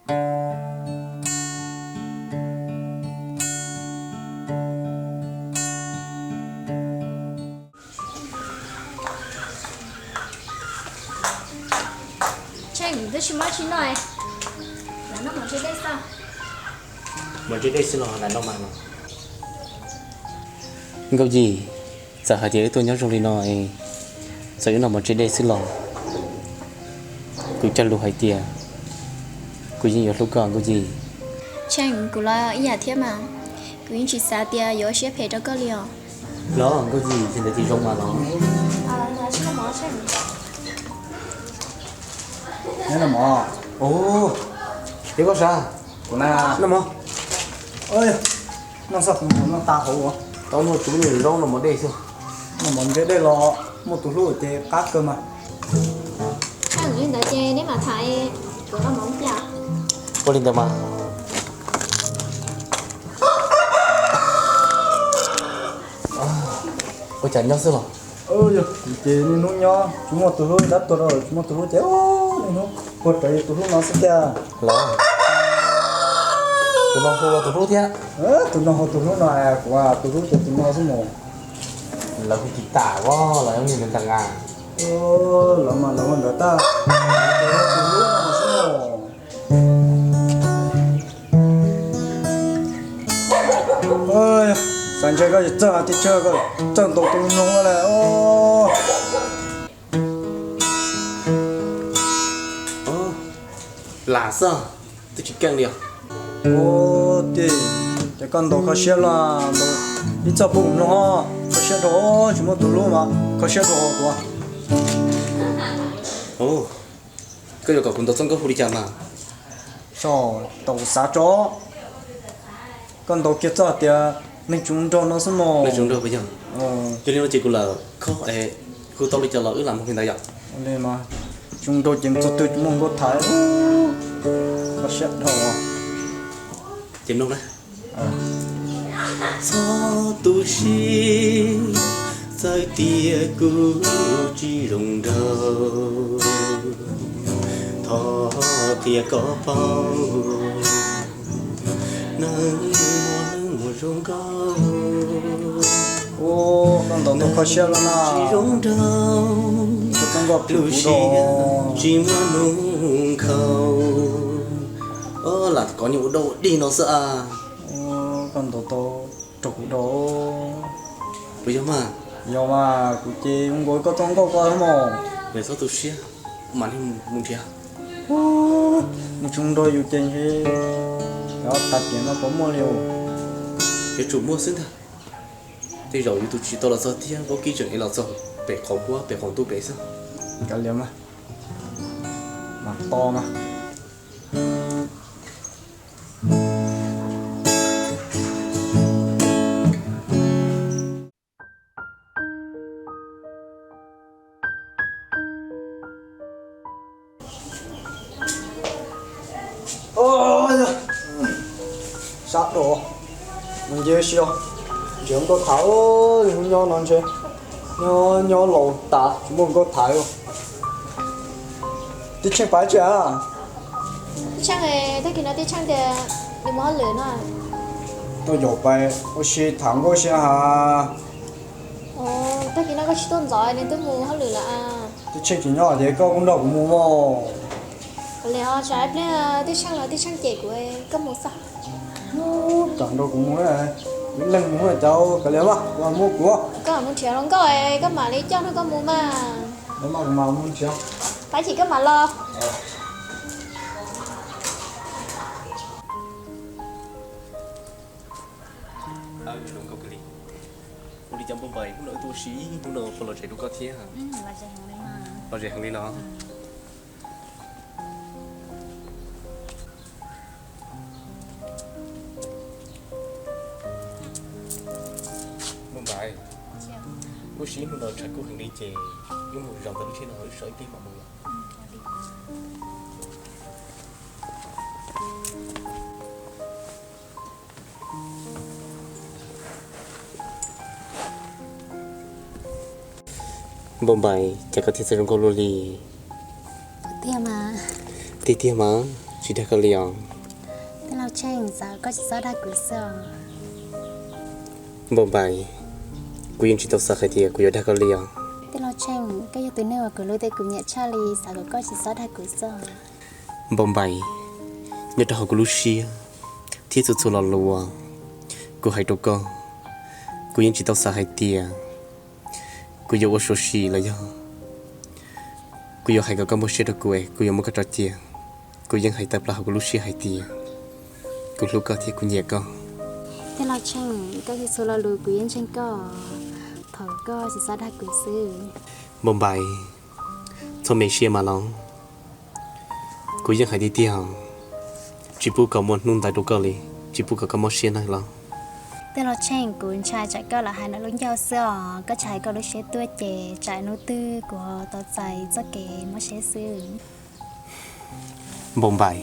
Tsheej, twb tsis muaj tsi noj, lam noj mov ntse dej xwb. Mov ntse dej xwb los lam noj mas no. Nkauj Yim, txawm hais tias wb tuaj nyob zoo li no es txawm wb noj mov ntse dej xwb los kuv cog lus hais tias kuv yeej yuav hlub koj Nkauj Yim. Tsheej, kuv los ib yam thiab mas, kuv yeej tsis xav tias yuav ua siab phem rau koj li os. Los Nkauj Yim, ces ntawd ces zoo mas los. Nyob noj mov. Ua, ces koj sav. Kuv na. Noj mov. Noj xwb, kuv mus noj tas hauv. Tau noj tsub noj zaub noj mov dej xwb. Noj mov ntse dej los muaj tus hlub ces qab kawg mas. Li ntawd ces neb mam tham, kuv noj mov ib pliag. Ua li ntawd mas. Ua cas nyob xwb los? Ces niaj hnub nyob tsis muaj tus hlub, tab tuag rau tsis muaj tus hlub ces niaj hnub puag rawv tus hlub no xwb tiag. Los, tus no hu ua tus hlub thiab. Tus no hu tus hlub no, kuv tus hlub ces tus no xwb mus. Lawv hu tsis tas os, lawv yog niag ntawd ntag. Lawv mas lawv ua ntawd tag, tus hlub no xwb mus. Xav ntshe koj txawj tib tshaj, koj txawj ntaus tus mloog lawm. Lam xwb, twb tsis keej li os. Ua, ces koj ntaus kho siab los ntaus ib txoj pub mloog, kho siab rau, tsis muaj tus hlub mas kho siab rau hauv tuav. Koj yuav kom kuv ntaus txoj nkauj hu li cas mas? Tau kuv xav tso, koj ntaus kiag txoj tias neeg tsuv nraug no xwb mog. Neeg tsuv nraug puas yog? Yog li no ces kuv lam kho, hu tau li cas los wb lam mloog li ntawd yom. Tsuv nraug ces txog twg tsis muaj nkauj tham. Kho siab dhau. Ces mloog na. Txhob tu siab, txawm tias kuv tsis zoo nraug, thov qhia koj paub, neeg muaj neeg muaj zoo nkauj. Koj ntaus tau kho siab los na. Tsis zoo nraug, lub siab tsis muaj hnub nkhaus. Lam kov nyuag ua dog ua dig no xwb a. Koj ntaus tau raug kuv dua. Puas yog mas? Yog mas, kuv ces ua nkaus koj txoj nkauj ko mog. Txhob tu siab, mam li mus nrhiav. Mus tsis nrog yus ces ntshe cov tag tiam no puas muaj li os. Yuav tsum muaj xwb ntag. Tej zaum yus tus tsis tau los txog thiab, vaub kib tseem ev los txog pem qhov npuab pem qhov ntuj pem xwb. Kav liam mas, mam tos mas. Sab dhau, mus nce si os. Nrhiav nkauj tham, hnub nyob no ntshe nyob nyob laus tas tsis muaj nkauj tham li. Tij Tsheej pab tsi a? Tij Tsheej, tag kis no Tij Tsheej tias nws muaj hauj lwm no. Tuaj yaum pais ua si tham nkauj si ha. Tag kis no koj tsis tuaj ntxov nws twb mus hauj lwm lawm. Tij Tsheej tsis nyob ces koj kuj nrog kuv mus mog. Li ho tsam ib pliag Tij Tsheej los Tij Tsheej cem kuv, koj mus xwb. Tsam nrog kuv mus, ib leeg mus cov kav liam mas, kuv mus kuv. Koj mus nrhiav hluas nkauj koj mam li coj nrog koj mus mas. Kuv mam mus nrhiav. Pab chim koj mam los. Ua li cas Npauj Npaim, hnub no wb tuaj ua si, hnub no puas lom zem rau koj thiab? Lom zem heev li no. Npauj Npaim, ua si hnub no tshav kub heev li ces wb mus zaum ntawm lub tsheb no wb so ib pliag mam mus. Npauj Npaim, cas koj thiaj txawj zoo nkauj luaj li. Tiag tiag mas. Tsis dag koj li os. Tij laug Tsheej, xav kom koj tsis txhob dag kuv xwb os. Npauj Npaim, kuv yeej tsis tau xav hais tias kuv yuav dag koj li os. Tij laug Tsheej, koj yog tus neeg uas kuv hlub thiab kuv nyiam tshaj li, xav kom koj tsis txhob dag kuv xwb os. Npauj Npaim, nyob rau hauv kuv lub siab thiab txhua txhua lo lus uas kuv hais rau koj, kuv yeej tsis tau xav hais tias kuv yuav ua suav sim los yog kuv yuav hais kom koj muaj siab rau kuv es kuv yuav muab koj tso cia. Kuv yeej hais tawm plaws hauv kuv lub siab hais tias kuv hlub koj thiab kuv nyiam koj. Tij laug Tsheej, koj txhua txhua lo lus kuv yeej ntseeg koj, thov koj tsis txhob dag kuv xwb. Npauj Npaim, txhob me siab mas los. Kuv yeej hais tiag tiag, tsis pub kom muaj hnub ntawd rau koj li, tsis pub kom koj mob siab nawb los. Tij laug Tsheej, kuv ntshai tsam koj lam hais ntawm lub ncauj xwb os, koj tsis hais koj lub siab tuaj ces tsam hnub twg kuv ho tau txais txoj kev mob siab xwb. Npauj Npaim,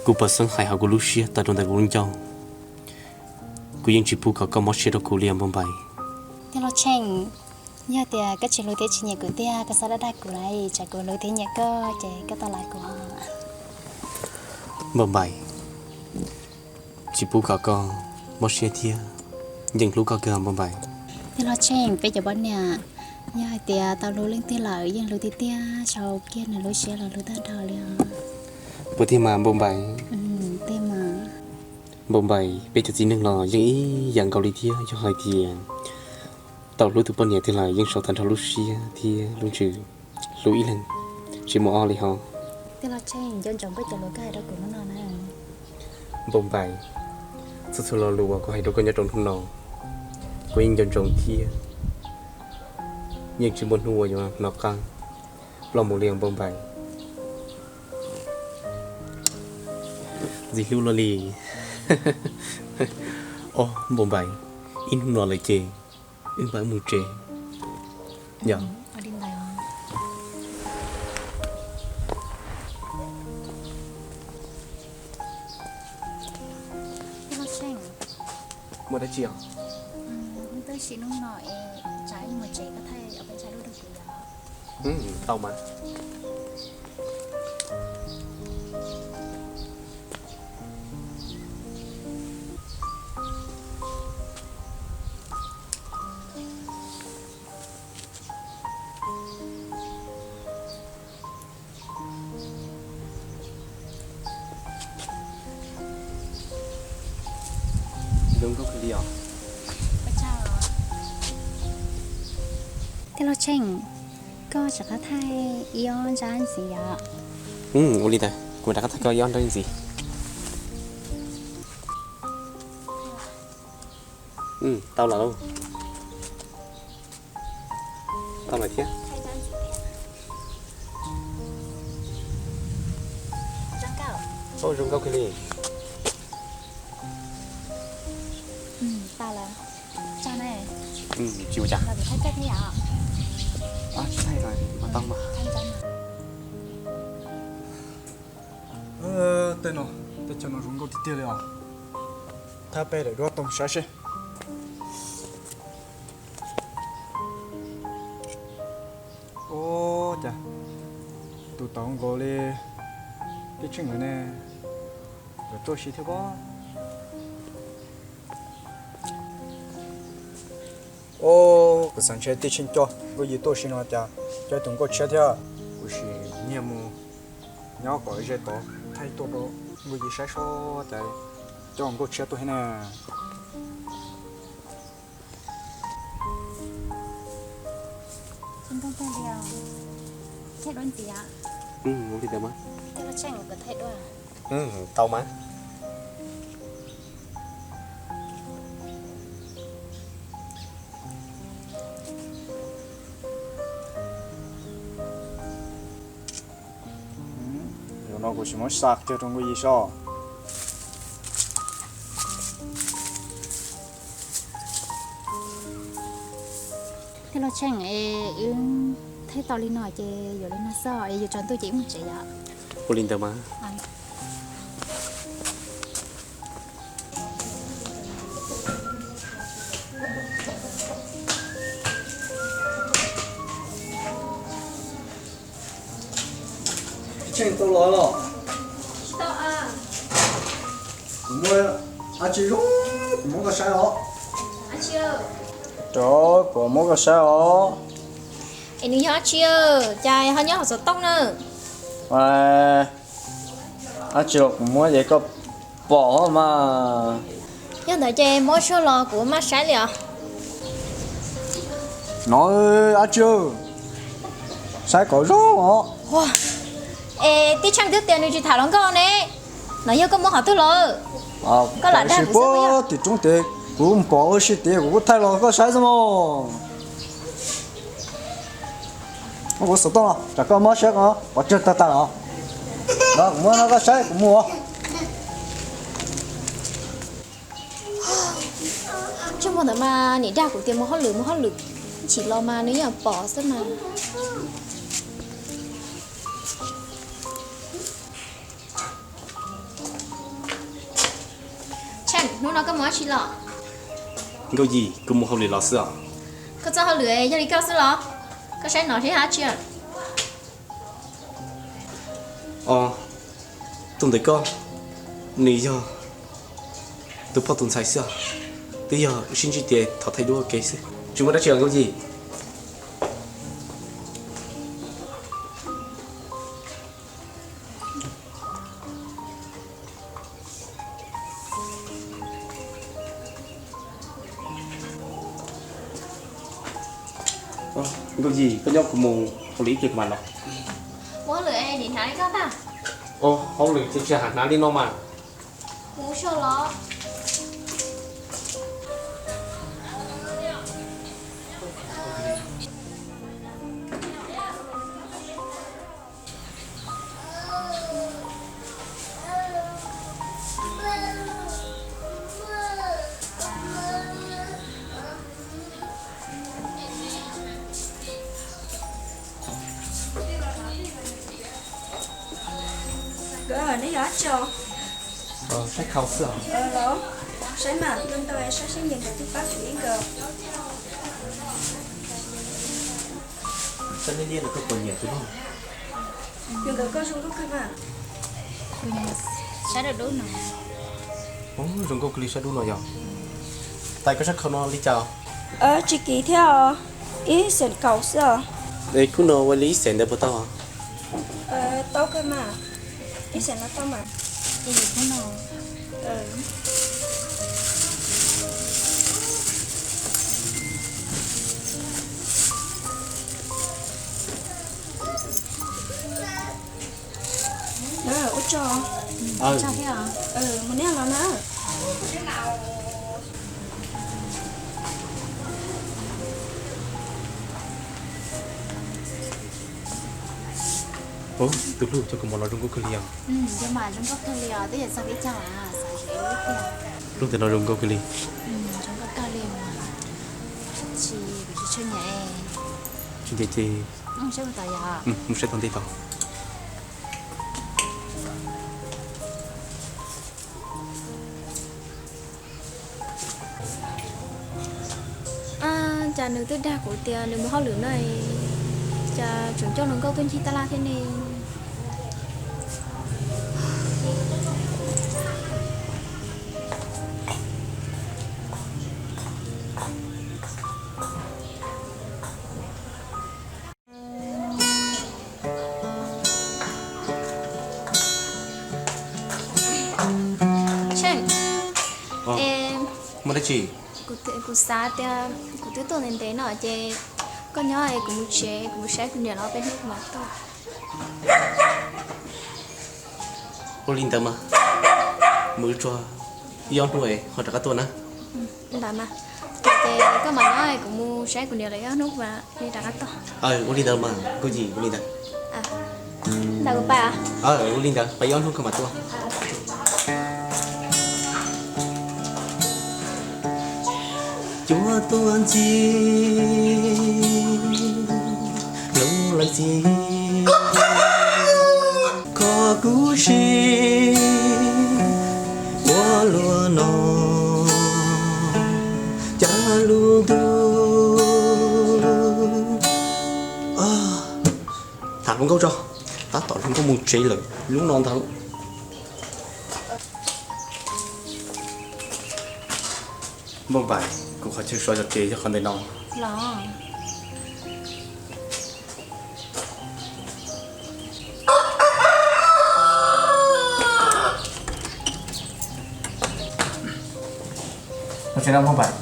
kuv puas xeeb hais hauv kuv lub siab tawm rau ntawm kuv lub ncauj, kuv yeej tsis pub kom koj mob siab rau kuv li os Npauj Npaim. Tij laug Tsheej, yog tias koj tsis hlub thiab tsis nyiam kuv tiag, koj txhob dag dag kuv lauj, tsam kuv hlub thiab nyiam koj ces koj tau lam kuv. Npauj Npaim, tsis pub kom koj mob siab thiab, yeej hlub koj kawg Npauj Npaim. Tij laug Tsheej, peb cov poj niam yog hais tias tau hlub leej twg lawm yeej hlub tiag tiag, sau kiag nws lub siab los hlub tag nrho li os. Puas tiag mas Npauj Npaim? Tiag mas. Npauj Npaim, peb cov txiv neej los yeej ib yam nkaus li thiab, yog hais tias tau hlub tus poj niam twg lawm yeej sau tag nrho lub siab thiab lub ntsws, hlub ib leeg tsis muaj ob li ho. Tij laug Tsheej, nco ntsoov koj cov lus koj hais rau kuv hnub no na. Npauj Npaim, txhua txhua lo lus uas kuv hais rau koj nyob rau hnub no, kuv yeej nco ntsoov thiab yeej tsis muaj hnub uas yuav hnov qab ploj mus li os Npauj Npaim. Ntxim hlub luaj li. Ob Npauj Npaim, ib hnub no lawm ces wb mam mus tsev yom. Muaj dab tsi os? Tau mas. Tij laug Tsheej, koj rov qab thaij ib ob nrab ntxiv os. Ua li ntawd, kuv rov qab thaij koj ib ob nrab ntxiv. Tau lawm. Tau lawm thiab. Zoo nkauj kawg li. Tsis ua cas. Tsis thaij mas tau mas. Tej no, teb chaws no zoo nkauj tiag tiag li os. Thab peb daim duab tau saib seb. Ua cas tus tod nkaus li Tij Tsheej lawm ne, lawv tuaj si thiab pob. Ua, kuv xav ntshe Tij Tsheej coj Nkauj Yig tuaj si no cas coj tus nkauj tshiab thiab. Kuv sim nyiag mus nyob kom ze tod thaij tuaj rau Nkauj Yig saib seb cas coj nkauj tshiab tuaj thiab na. Tau mas. Zaum no kuv sim muab xa kiag rau Nkauj Yig seb. Tij laug Tsheej, es wb thaij tau li no ces yuav li no xwb es yuav tsaus ntuj ces wb mus tsev yom. Ua li ntawd mas. Tsheej tau los los. Muab dab tsi zoo, kuv muab koj saib os. Rov kuv muab koj saib os. Es nws yog dab tsi, cas ho nyob hauv xov tooj na? Dab tsi los kuv muab ces koj pom mas. Yog ntawd ces muab tsuag los kuv maj saib li os. No, dab tsi, saib kom zoo os. Es tib tsheej twb tias nws tsis tham hluas nkauj ne. No yog koj muab qhov twg los? Koj lam dag kuv xwb puag tim roob tid, kuv pom ua si tid kuv kuj thaij los koj saib xwb mog. Kuv xov tooj los tsam koj mob siab ko pov tseg tag tag los. No kuv muab no koj saib kuv mus os. Tsis muaj ntawd mas niam dag kuv tias mus hauj lwm mus hauj lwm, chim los mas nws yeej pom xwb mas. Tsheej, hnub no koj mus dab tsi los? Nkauj Yim, kuv mus hauj lwm los xwb os. Koj txoj hauj lwm yog li koj xwb los? Koj saib no seb hab tsi. Os, tus ntawm koj, nws yog tus poj tus ntxhais xwb os. Twb yog sib ntsib tias thov thaij duab ua ke xwb, tsis muaj dab tsi os Nkauj Yim. Nkauj Yim, koj nyob kuv mus hauj lwm ib pliag kuv mam los. Ua hauj lwm es nim hnav li koj tag. Ua hauj lwm ces tsis hnav li no mas. Kuv mus soj los. Nkawd, neb yog dab tsi? Saib khau xwb os. Saib mas, ntau ntau saib seb nyias nkawd twb pab kuv ib nkawd. Saib liab liab no koj puas nyiam tus no? Yog nkawd koj zoo nkauj kawg mas. Saib dub dub no. Zoo nkauj kawg li saib dub no yog. Tais koj saib khau no li cas? Tsis kim thiab os, ib xees kaum xwb os. Es khub no ua li ib xees ntawd puas tau? Tau kawg mas, ib xees no tau mas. Ua tsaug. Mus niaj los na. Tus hlub, cov kaus mom no zoo nkauj kawg li os. Zoo nkauj kawg li. Zoo nkauj kawg li. Tsis nyiam ces mus saib tau ntej tau. Cas nws twb dag kuv tias nws mus hauj lwm no, cas tseem coj hluas nkauj tuaj ncig tab laj thiab ne. Muaj dab tsi? Kuv xav tias kuv twb tuaj ntev ntev no ces koj nyob es kuv mus tsev, kuv mus saib kuv niam los peb hnub kuv mam tuaj. Ua li ntawd mas, mus tsuag ib ob hnub ho rov qab tuaj na. Ntawd mas, ces koj mam nyob es kuv mus saib kuv niam lawv ib ob hnub kuv mam li rov qab tuaj. Ua li ntawd mas Nkauj Yim, ua li ntawd. Ntawd kuv pais. Ua li ntawd, pais ib ob hnub koj mam tuaj. Cuab tuaj ntxiv, lub lawv txiv, kho kuv si, ua luaj no, cas lub ntuj. Tham hluas nkauj tso, tab tom hluas nkauj mus tsev lawm lub no ntag. Npauj Npaim, kuv qhov chaw so zov tsev yog qhov ntawm no. Los. Ua tsaug Npauj Npaim.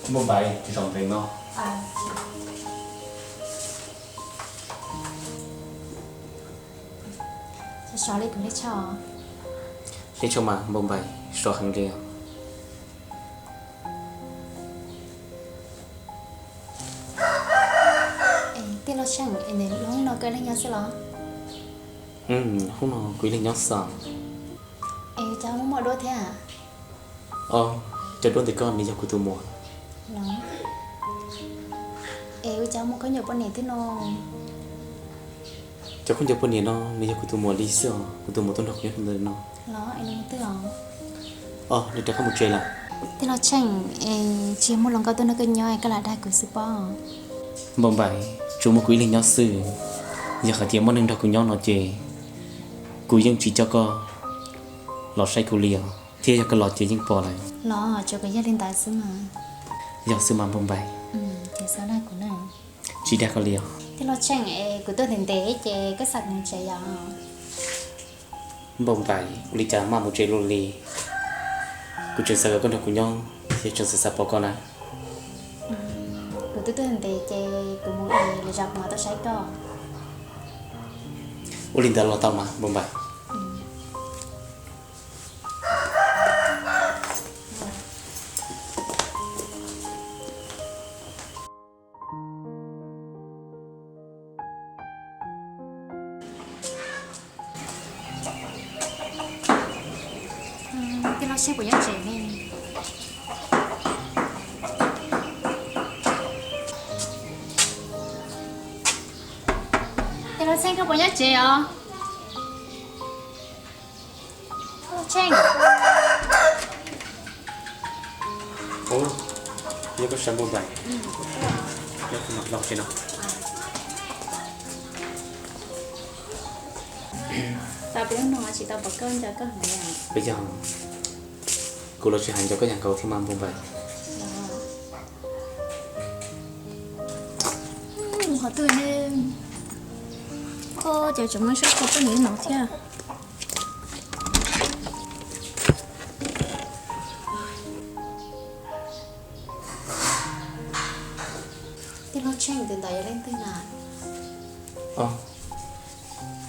Npauj Npaim, zaum ntawm no. Hleb tshauj mas Npauj Npaim, sov heev li. Tij laug Tsheej, es hnub no koj ib leeg nyob xwb los? Hnub no kuv ib leeg nyob xwb. Es ua cas muaj duab thiab? Cov duab ntawm koj nws yog kuv tus muam. Es ua cas muaj khaub ncaws poj niam thiab no? Cov khaub ncaws poj niam no nws yog kuv tus muam li xwb os, kuv tus muam tuaj nrog kuv nyob ntawm no. Los es nws mus twg os? Nws rov qab mus tsev lawm. Tij laug Tsheej, es tsis yog muaj hluas nkauj tuaj nrog koj nyob es koj lam dag kuv xwb pob? Npauj Npaim, tsuas muaj kuv ib leeg nyob xwb. Yog hais tias muaj neeg nrog kuv nyob no ces kuv yeej tsis coj koj los saib kuv li os, thiab yog koj los ces yeej pom lawm. Los tsuas kom yog li ntawd xwb mas. Yog xwb mas Npauj Npaim. Tsis dag koj li os. Tij laug Tsheej, es kuv tuaj ntev ntev ces koj xa kuv mus tsev yom? Npauj Npaim, ua li cas maj mus tsev luaj li? Kuv tseem xav kom koj nrog kuv nyob thiab tseem xav xav pom koj na. Kuv twb tuaj ntev ces kuv mus es lwm zaus kuv mam tuaj saib koj. Ua li ntawd los tau mas Npauj Npaim. Tij laug Tsheej puas nyob tsev ne? Tij laug Tsheej, koj puas nyob tsev os? Tsheej. Yog koj sawv Npauj Npaim, yog kuv mam los tsev no. Tau peb hnub no tsis tau pom koj nco koj heev. Puas yog? Kuv los tsis hais nco koj yam nkaus thiab mas Npauj Npaim. Qhov twg ne? Koj ces tseem muaj siab kho poj niam no thiab. Tij laug Tsheej, tus ntawd yog leej twg na?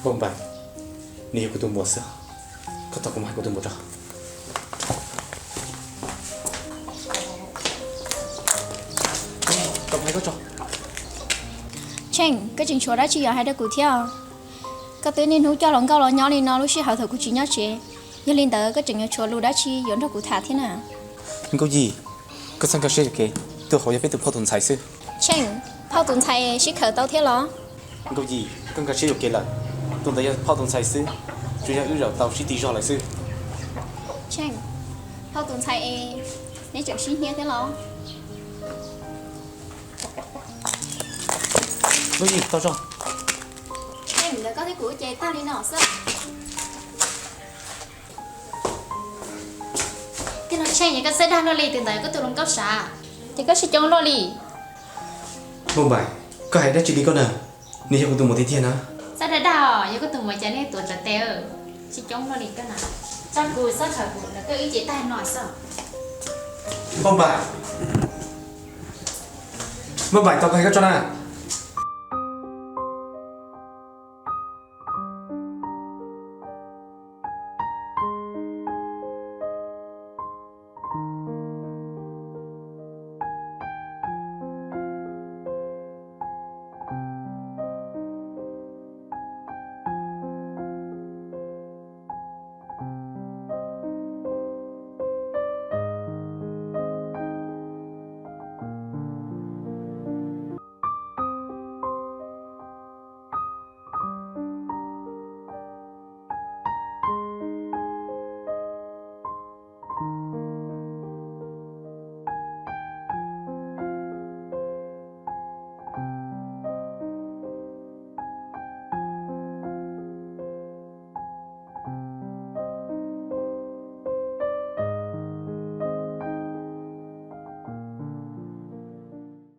Npauj Npaim, nws yog kuv tus muam xwb. Koj tos kuv mus hais kuv tus muam tso. Tsheej, koj tseem tshuav dab tsi yuav hais rau kuv thiab? Koj twb niaj hnub coj hluas nkauj los nyob li no lub sij hawm thaum kuv tsis nyob tsev, yog li ntawd koj tseem yuav tshuav lus dab tsi yuav nrog kuv tham thiab na? Nkauj Yim, koj txhob nkag siab yuam kev, tus hauv yog peb tus phauj tus ntxhais xwb. Tsheej, phauj tus ntxhais sib khaws tau thiab los? Nkauj Yim, koj nkag siab yuam kev lawm, tus ntawd yog phauj tus ntxhais xwb, tsuas yog wb zaum tau sib ti zog lawm xwb. Tsheej, phauj tus ntxhais es neb tseem sib hnyiab thiab los? Nkauj Yim, tau zog. Tsheej, ntawm koj thiab kuv ces tag li no xwb. Tij laug Tsheej, yog koj xav dag luaj li, tus ntawd yog koj tus hluas nkauj sav, ces koj sib coob luaj li. Npauj Npaim, koj hais dab tsi li koj na? Nws yog kuv tus muam tiag tiag na. Xav dag dag os, yog koj tus muam ces nej tuav rawv tes, sib coob luaj li koj na. Tso kuv, txhob khaws kuv, ntawm koj wb ces tag no xwb. Npauj Npaim, Npauj Npaim, tau koj hais koj tso na.